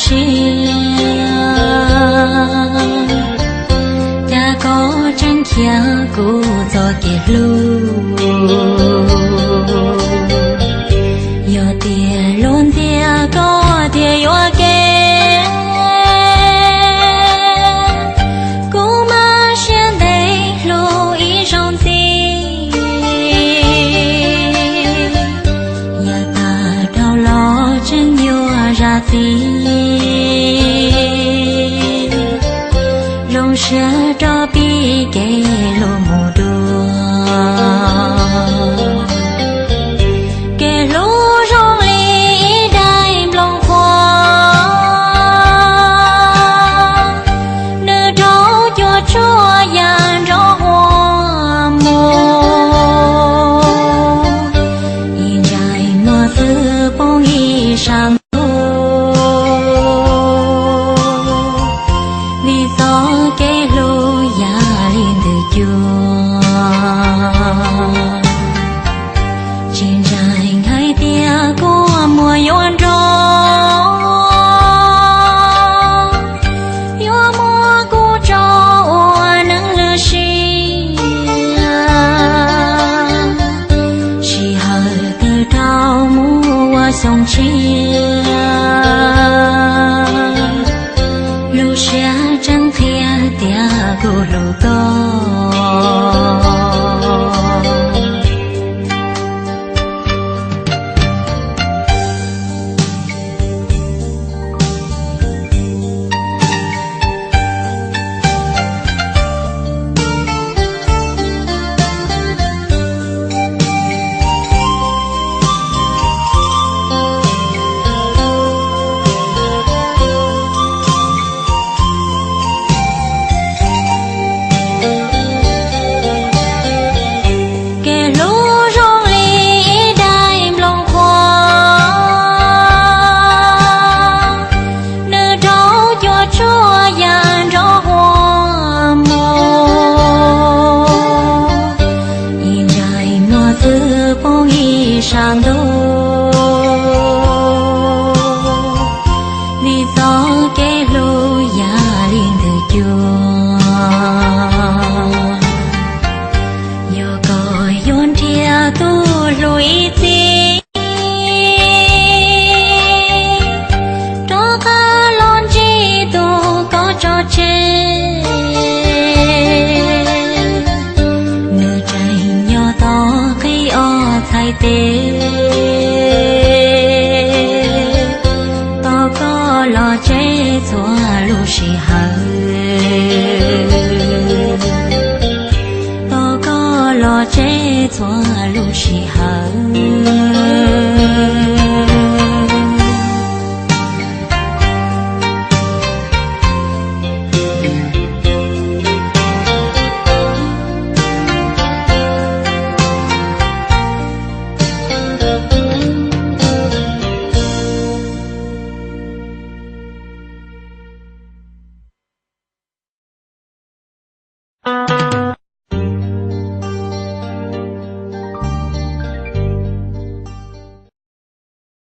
siab, cas koj tseem khiav kuv txoj kev hlub. Yog tias luag ntxias koj thiaj yuam kev, kuv mam siab ntev hlub ib zaug ntxiv. Yav tag dhau los tseem yuav zam txim, zoo siab rov pib kev hlub mus dua. Kev hlub zoo li ib daim nplooj qhuav, nws rau cua tshuaj ya nrov huaj mus, ib ntsais muag xwb poob ib sab ntuj. Vim txoj kev hlub yam li ntws cua, tsis ntseeg hais tias kua muag yuav nrov, yuav muab kuv tso ua neeg lwj siab. Sij hawm twb dhau mus ua xyoo tshiab, lub siab tseem qhia tias kuv hlub koj. Kev hlub zoo li ib daim nplooj qhuav, nws rau cua tshuaj ya nrov huaj mus, ib ntsais muag xwb poob ib sab ntuj. Vim txoj kev hlub yam li ntws cua, yog koj yuav nrhiav tus hlub ib txhis, rov qab los ntsib tus koj tso tseg. Nws tseem nyob tom qib ob txhais tes, tos koj los tsev txhua lub sij hawm, tos koj los tsev txhua lub sij hawm.